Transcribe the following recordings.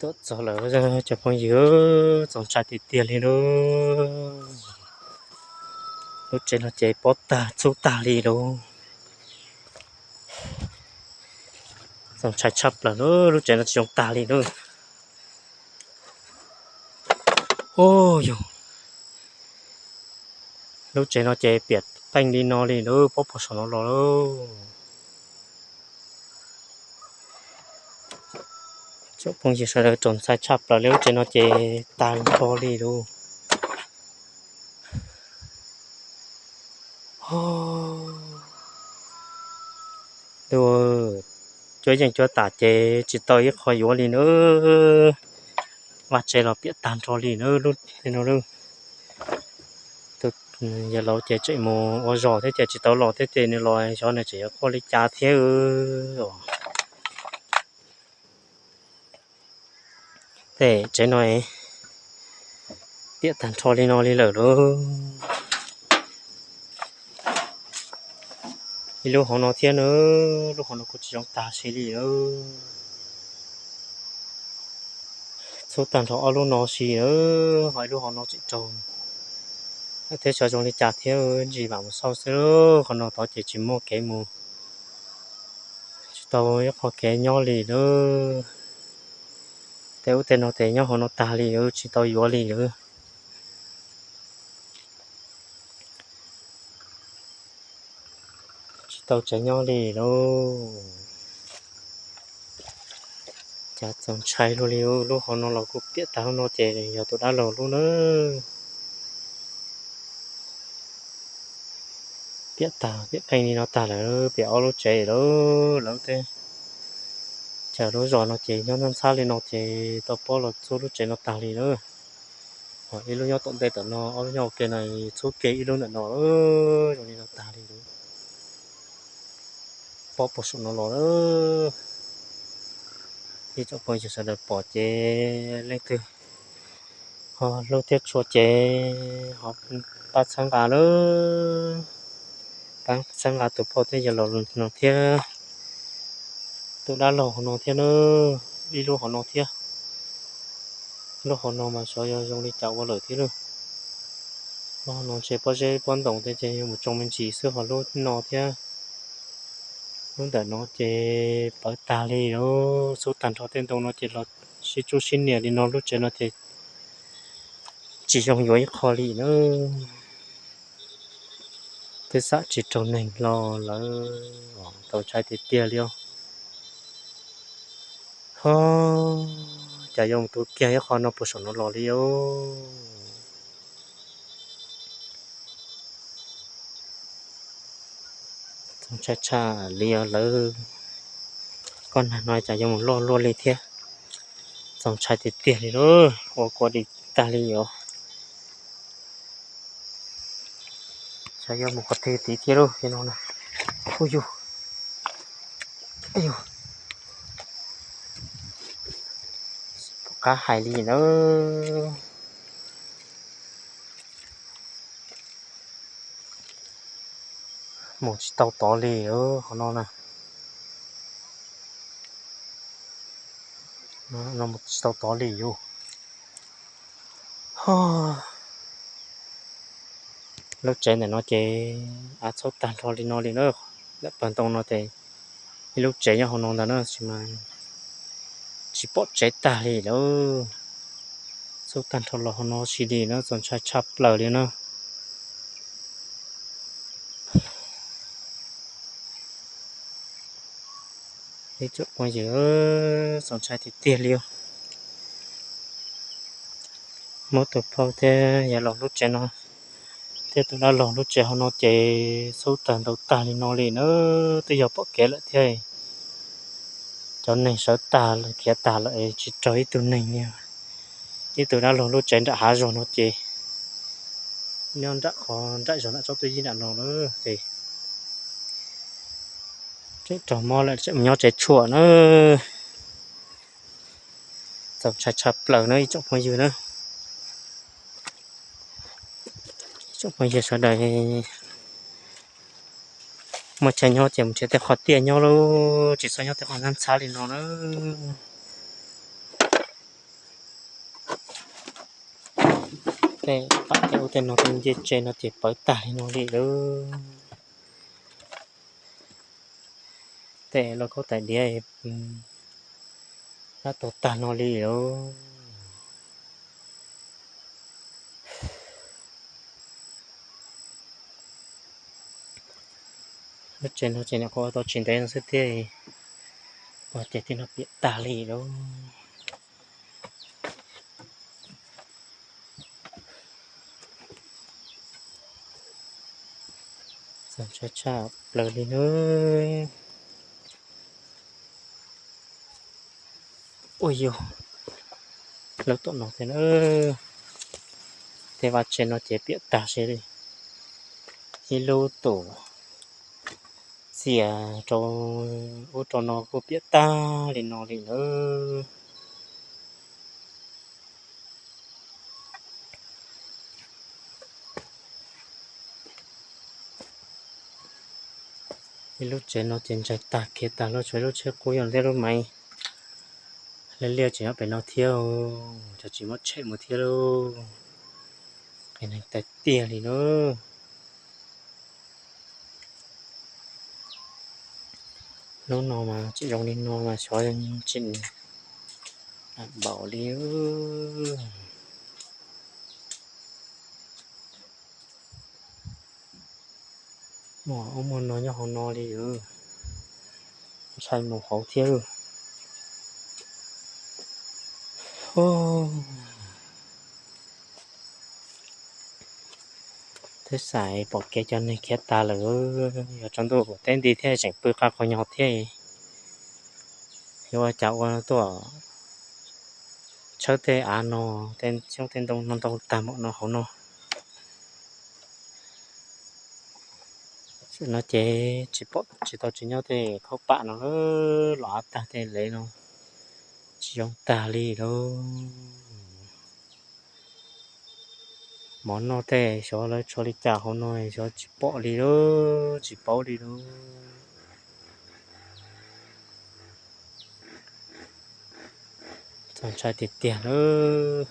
Tuaj txog lawm cov phooj ywg, txaus ntshai tiag tiag li lauj. Lub tsev no ces pob tag txhub tag li lauj. Txaus ntshai tshaj plaws lauj, lub tsev no tsis zoo tag li lauj. Ub yog, lub tsev no ces piam peej li no li lauj, pob puag saum no los lauj. Cov phooj ywg sawv daws, txaus ntshai tshaj plaws li, lub tsev no ces tag nrho li lauj. Cuab yeej cuab tam ces tsis tau ib qho yuav li na. Vaj tsev los piam tag nrho li na. Lub no, tus yawg laus ces tseem mus ua zog thiab ces tsis tau los thiab ces nws los xyov nws tseem yuav quaj li cas thiab os. Tej tsev no piam tag nrho li no li lawm lauj. Ib lub hauv no thiab na, lub hauv no kuj tsis zoo tag si li lauj. Txhub tag nrho ob lub no si na, ho ib lub hauv no tseem raug thiab, xyov zoo li cas thiab, ntsis mam mus xauj xwb. Qhov no tod ces tsis muaj kev mus, tsis tau ib qho kev nyob li lauj. Tej ub tej no ces nyob hauv no tag li lauj, tsis tau yuav li lauj. Tsis tau tsev nyob li lauj. Cas txaus ntshai luaj li, lub hauv no los kuj piam tag lub no ces yog tus dab laug lub na. Piam tag piam peej li no tag lawm, piam ob lub tsev lawm, lawv tej chaw lub zos no ces nyob ntxhab ntxhab li no ces tau pob los txhub lub tsev no tag li lauj. Ib lub nyob tom ntej tom no, ob lub nyob ua ke no, txhub kiag ib lub ntawm no, zoo li no tag li lauj. Pob puag saum no los lauj. Ib tsoom phooj ywg sawv daws pom ces leej twg ho hlub thiab tshua ces ho pab txhawb nqa lauj. Pab txhawb nqa tus phauj thiab yawg laus no thiab, tus dab laug hauv no thiab na, ib lub hauv no thiab. Lub hauv no mas xyov yog zoo li cas ua lawm thiab lauj. Lub hauv no ntshe pob zeb pob ntoos tej ces mus tsoo me ntsis xwb, ho lub no thiab, lub ntawm no ces pawv tag li lauj. Xub tag nrho tej ntoo no ces los sib tsub sib nias li no, lub tsev no ces tsis zoo yuav ib qho li na. Twb xam tsis raug neeg los lawm, txaus ntshai tiag tiag li os. Ho, cas yuav mus tu kiag ib qho no puag saum no los li os. Txaus ntshai tshaj li os lawv. Koj nag no cas yuav mus loj luaj li thiab. Txaus ntshai tiag tiag li lauj, ua kua di tag li os. Xyov yuav mus qhov twg tid thiab lauj no. Ub yug, yug, pom qab hais li na. Mus tsis tau tod li qhov no na. Mus tsis tau tod li yus. Lub tsev ntawm no ces av txhub tag nrho li no li na. Ntawm pawg ntoo no ces ib lub tsev nyob hauv no ntag na, tsis mas tsis pom tsev tag li lauj. Txhub tag nrho los hauv no si li na, txaus ntshai tshaj plaws li na. Ib tsoom phooj ywg, txaus ntshai tiag tiag li os. Muab tus phauj thiab yawg laus lub tsev no thiab tus dab laug lub tsev hauv no ces xub tag ntau tag li no li na, twb yog pom kev lawm thiab. Cov neeg sawv tag lawm, khiav tag lawm, tsis raug ib tug neeg li. Ib tug dab laug lub tsev nram hav zoov no ces nyob nram qhov nram zos nram tsob twj yij nram no lawm ces tseem raug mob lawm, tseem mus nyob tsev tshuam na. Txaus ntshai tshaj plaws na ib tsoom phooj ywg na. Ib tsoom phooj ywg sawv daws, muaj chaw nyob ces mus nrhiav tej qhov tiaj nyob lauj, tsis txhob nyob tej qhov ntxhab ntxhab li no na. Tej pam tej ub tej no tej ncej tsev no ces pawv tag li no li lawm. Tej lauj kaub tais diav hlab tau tag no li lawm. Lub tsev no ces nyuam qhuav ua tau tsis ntev no xwb thiab, ua ces tej no piam tag li lawm. Txaus ntshai tshaj plaws li nawb. Ua yog lub tom no thiab na, tej vaj tsev no ces piam tag si li. Ib lub tus txias rau ub rau no kuj piam tag li no li nawb. Ib lub tsev no ces ntsais tag kiag tag lawm, tshuav ib lub tsheb qub yog ntej lub maiv liab liab tseem nyob pem no thiab, cov tsis muab tshem mus thiab lauj. Qis neeg tiag tiag li lauj. Hnub no mas tseem zoo li no mas xyov tseem npaum li. Muaj ub muaj no nyob hauv no li, ntshai mus hauv thiab. Thiab xaiv pom kev cov neeg khiav tas lawm, yog tsaus ntuj teb nti thiab tseem pw qab qhov nyuag thiab. Yuav ua cas ua tuaj tshawb tej av no, tej xyoob tej ntoo no ntau tag npaum no hauv no. Tam sim no ces tsis pom tsis tau tsis nyob tej khaub pam no lawm, los av tag tej lev no tsis zoo tag li lauj. Mov noj tej xyov lawv tshuav li cas hauv no xyov tsis pom li lauj, tsis paub li lauj. Txaus ntshai tiag tiag lauj.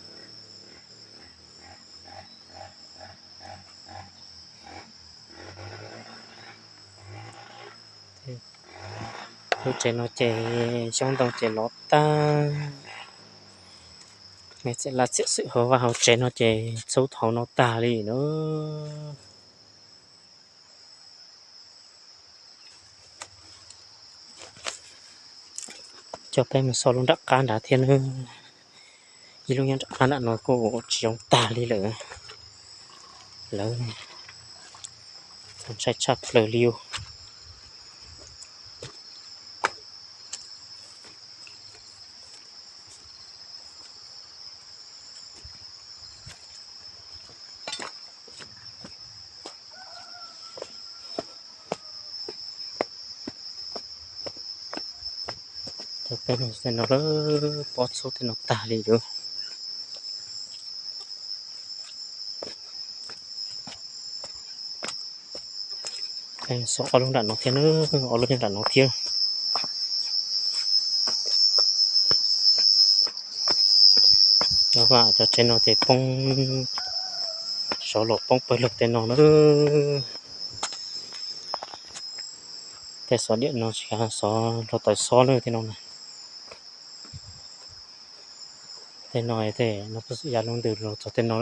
Lub tsev no ces xyoob ntoo ces lov tag. Txiav laj txiav xwm hauv vaj hauv tsev no ces txhub hauv no tag li na. Coj peb mus xauj lub nram qab nrad thiab nawb. Ib lub nyob nram qab nram no kuj tsis zoo tag li lawm. Lawv txaus ntshai tshaj plaws li os. Cov peb no tej no lawm, pob txhub tej no tag li lawm. Xauj ob lub nram no thiab nawb, ob lub nyob nram no thiab. Cov vaj cov tsev no ces poob, sov los poob pawg lug tej no nawb. Tej xov diam no tsis kav xov nrog taws xob nawb tej no na. Tej no tej no peb xwm ya lub ntws los txog tej no,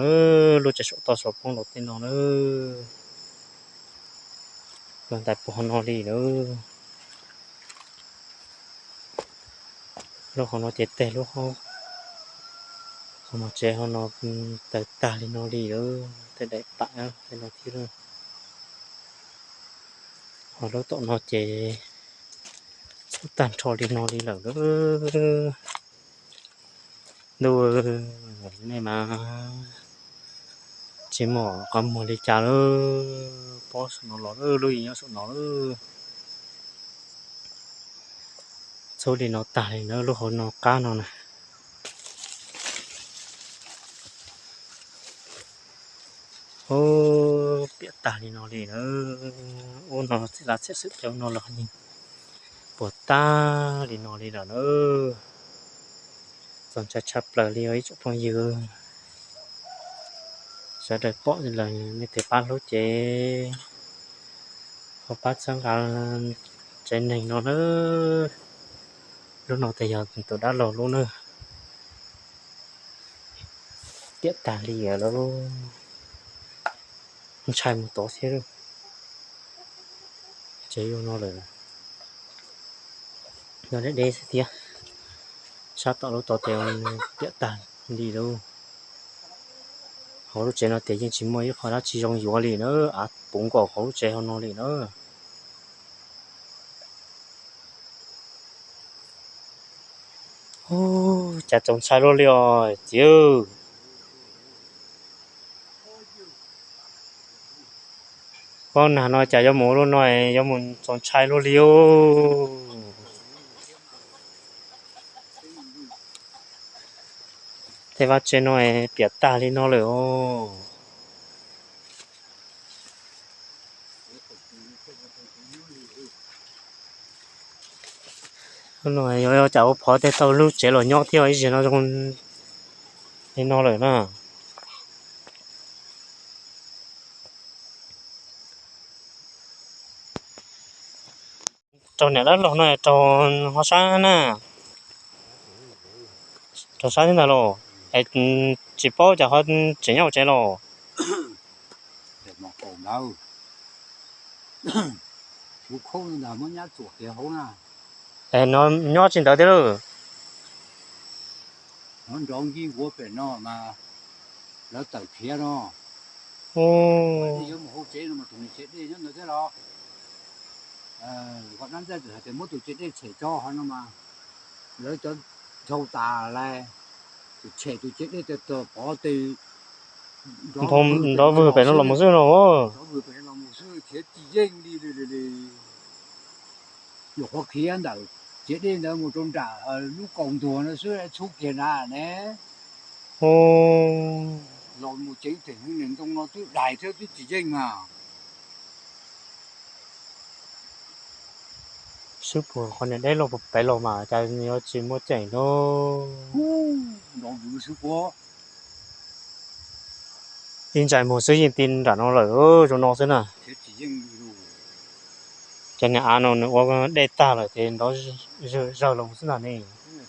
lub tsev saum toj saum poob los tej no na. Los ntais puag hauv no li lawm. Lub hauv no ces tej lub hauv, qhov muag tsev hauv no tawg tag li no li lawm, tej daim pam tej no thiab. Ho lub tom no ces txhub tag nrho li no li lawm. Ntuj, nej mas tsis muaj qhov muag li cas lawm, pob saum no los lub yeej nyob saum no lawm. Txhub li no tag li na, lub hauv no qab no na. Ub, piam tag li no li na. Ub no txiv lav txiav xwm cov no los puas tag li no li lawm na. Txaus ntshai tshaj plaws li os ib tsoom phooj ywg. Sawv daws pom li lawm nej tes pab hlub ces ho pab txhawb nqa tsev neeg no na. Lub no tes yog tus dab laug lub na. Tiam tag li lawm, ntshai mus tod thiab. Tsev yuav no lawm, yog deb deb xwb thiab. Sab tom lub tod tes tiam tag li lawm. Hauv lub tsev no tes yeej tsis muaj ib qho dab tsi zoo yuav li na, av puv nkaus hauv lub tsev hauv no li na. Cas txaus ntshai luaj li os txiv. Pob nag no cas yuav mus ua luaj no, yuav mus txaus ntshai luaj li os. Tej vaj tse no piam tag li no lawm os. Cas ua phov tej tau lub tsev los nyob thiab ib zaug no zoo li no lawm na. Raug niam dab laug no raug ho sab na. Raug sab thiab ntag los. Es tsis paub cas ho tseem nyob hauv tsev los. Es no nyob tsis ntawd thiab lauj. Nrov nkij nkuav pem no mas lawv tawm khiav no. Yuav mus hauv tsev no mas tus niag tshem dej nyob ntawd thiab los. Kom dab ntxaij txawm hais tias muab tus tshem dej tshem tso ho no mas lawv cov dhau tas lawm, tshem tus tshem dej tag pov tes nrov vwg pem no los mus xwb no. Nrov vwg pem no los mus xwb khiav tsis yeej li li li. Nyuam qhuav khiav ntawm tshem dej ntawd mus rau nram lub kaus ntuag no xwb txhub kiag na ne. Los mus ceev theem hwv niam ntoo no twb dais thiab twb tsis yeej mas. Swb puag qhov niag deb los puag pem los mas cas yuav tsis muaj ceem no. Nrov vwg xwb puag. Ib ntsais muag xwb yeej ti nram no lawm, zoo no xwb na. Ces niag av no nws ua dej tag lawm ces nrov zawg los xwb ntag ne.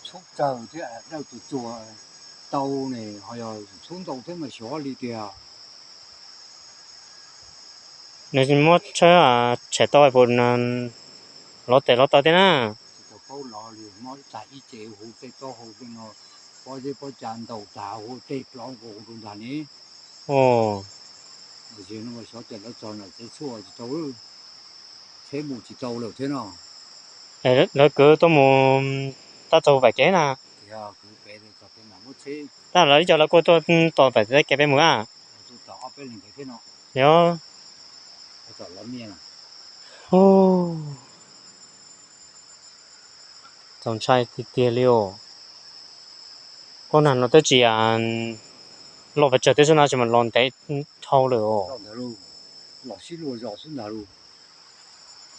Txhub tsawg thiab dawb tsuag tsuag tau ne, ho yog txhub ntau thiab mas xyov li tiag. Nws muab tshawb tshem tau puas lov tes lov taw thiab na? Tsis tau paub lov li, muab tag ib ce hu tej taub hau tej no, pob zeb pob cav ntaus tas hu tej plov nkaus rau ntag ne. Xyov cas lawv txog nram tsev tshuaj tsis tau, tsheb mus tsis tau lawm thiab no. Lawv kwv tuaj mus tab txog pem kev na. Tab lawv ib co lawv kuj tuaj tos pem tej kev peb mus a. Yog. Txaus ntshai tiag tiag li os. Pob nag no twb tsis los pes tsawg twb xwb no tsis mas los ntev dhau lawm os. Los sib luag zos xwb ntag lauj.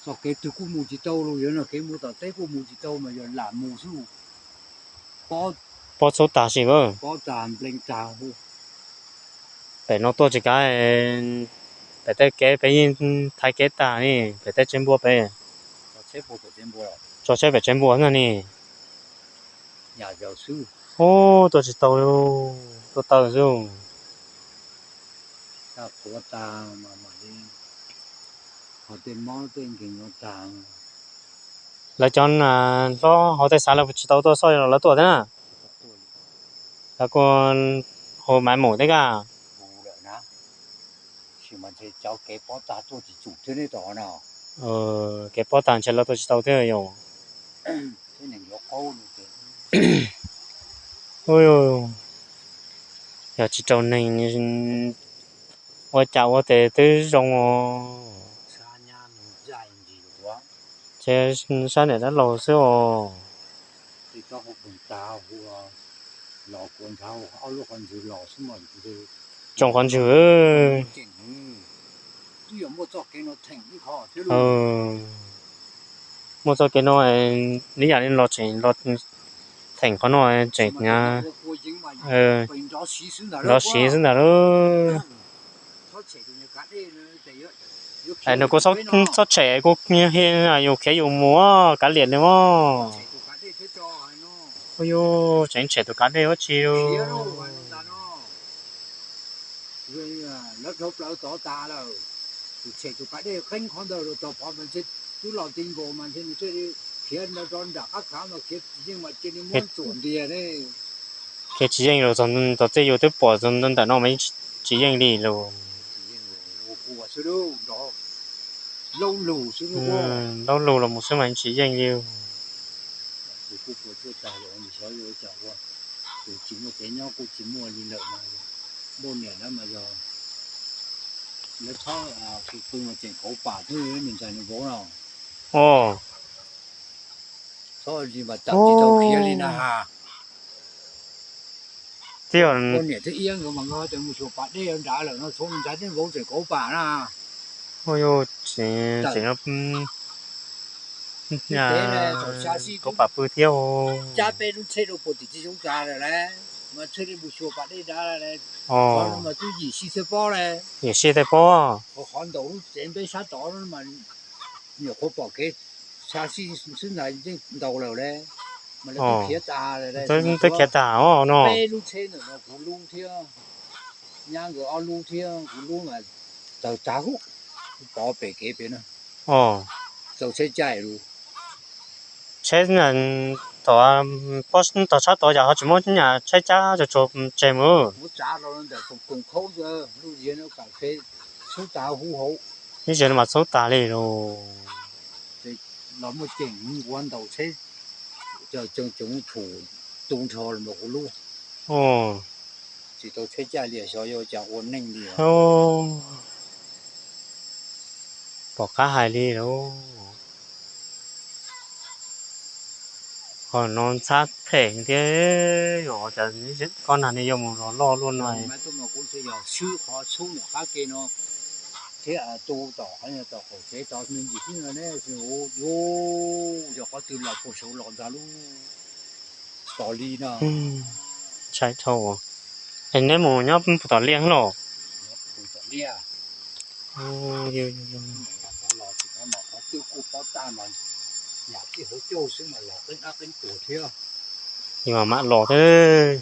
Txoj kev twg kuj mus tsis tau lauj, yog no kev mus tom teb kuj mus tsis tau mas yog lam mus xwb. Pob txhub tag sim pob tag nplees tag. Pem no tuaj tsis kav, pem tej kev peb yeej thaiv kev tag ne, pem tej tsev npua pem. Tso tsheb pem tsev npua no ne. Ub, tuaj tsis tau, tuaj taw xwb. Lawv cov hlob hauv tej xav lawv tsis tau tuaj xoj los lawv tuaj thiab na. Lawv kuj hu maiv mus thiab kaj. Kev pob tag ntshe lawv tuaj tsis tau thiab yom. Yog tsis raug neeg ua cas ua tes twb zoo os. Ces sab niam dab laug xwb os. Tsoom qhov ntswg. Muaj txoj kev no, ib yam li los tseem los theem qhov no tseem nrov siv xwb ntag lauj. Es nws kuj txhob tshem, kuj yus khiav yus mus, kav liam li mas. Ua yus tseem tshem tus kav dej ua tsi. Lawv dhau plaws tod tas lawm, tus tshem tus kav dej qeeb qhov ntawd rau tog phov mas ntshe twb los ti nkaus mas ntshe nws thiaj li khiav rau nram qab khav mas khiav tsis yeej mas cia li muab ntxuam ntiag ne. Khiav tsis yeej los txog txij yus twb pom ntawm no mas yeej tsis yeej li los. Laub lug xwb, laub lug los mus xwb mas yeej tsis yeej li. Tus kuj puas tsuaj tag los xyov yuav ua cas ua, tus tsis muaj tsev nyob kuj tsis muaj li lawm no. Npauj niam lawv mas yog lawv txhob, tus pw mas tseem kauv pam twb nws ntxhais nws vauv no. Txhob li mas tawm tsis tau khiav li na has. Poj niam thiab iab nkawd mas nkawd tias mus xyuas pas dej nrad lawm no, txhob ntxhais thiab vauv tseem kauv pam na. Kauv pam pw thiab. Cab peb lub tsheb rau puag tim tsis zoo tsav lawm las, mas thiaj li mus xyuas pas dej nrad. Qhov no mas twb yim sij thiaj pob las. Yim sij thiaj pob. Qhov ntaus lub tsev npeb sab tod mas nyuam qhuav pom kev xya sij xwb ntag yeej ntaus lawm las, mas lawv twb khiav tas lawm. Twb khiav tas no. Peb lub tsheb ntawm no kuv lub thiab, nyab nkawd ob lub thiab kuv lub mas tawg tag huv, pov pem kev pem na. Txaus tsheb caij lus. Tsheb tom, pob tom tshab tod yam ho tsis muab nyam tsheb cab tsuag tsuag tseg mus. Muab tsav los ntawm koom khaub ntawd lub ziag no kam kev txhub tas huv hauv. Ib ziag no mas txhub tas li los. Los muaj ceem nquag ntaus tsheb, cov tsoos tshum tu nrho los kuv lub. Tsis tau tsheb caij li xyov yuav cas ua neej li. Pom qab hais li lauj. Qhov no ntxhab phem thiab, yog cas koj nag ne yuav mus los loj luaj no. Xwb qhov txhub nyuam qab ke no thiab tu tom qhov tom qaum tsev tod me ntsis xwb no ne, yog qhov twg los puag saud los ntag lub tos li no. Ntshai dhau. Es neb mus nyob puag tom liaj los? Qhov twb kuj pob tag mas yam tij hauv caug xwb mas los qeeb dab qeeb tuag thiab. Yus mam los thiab.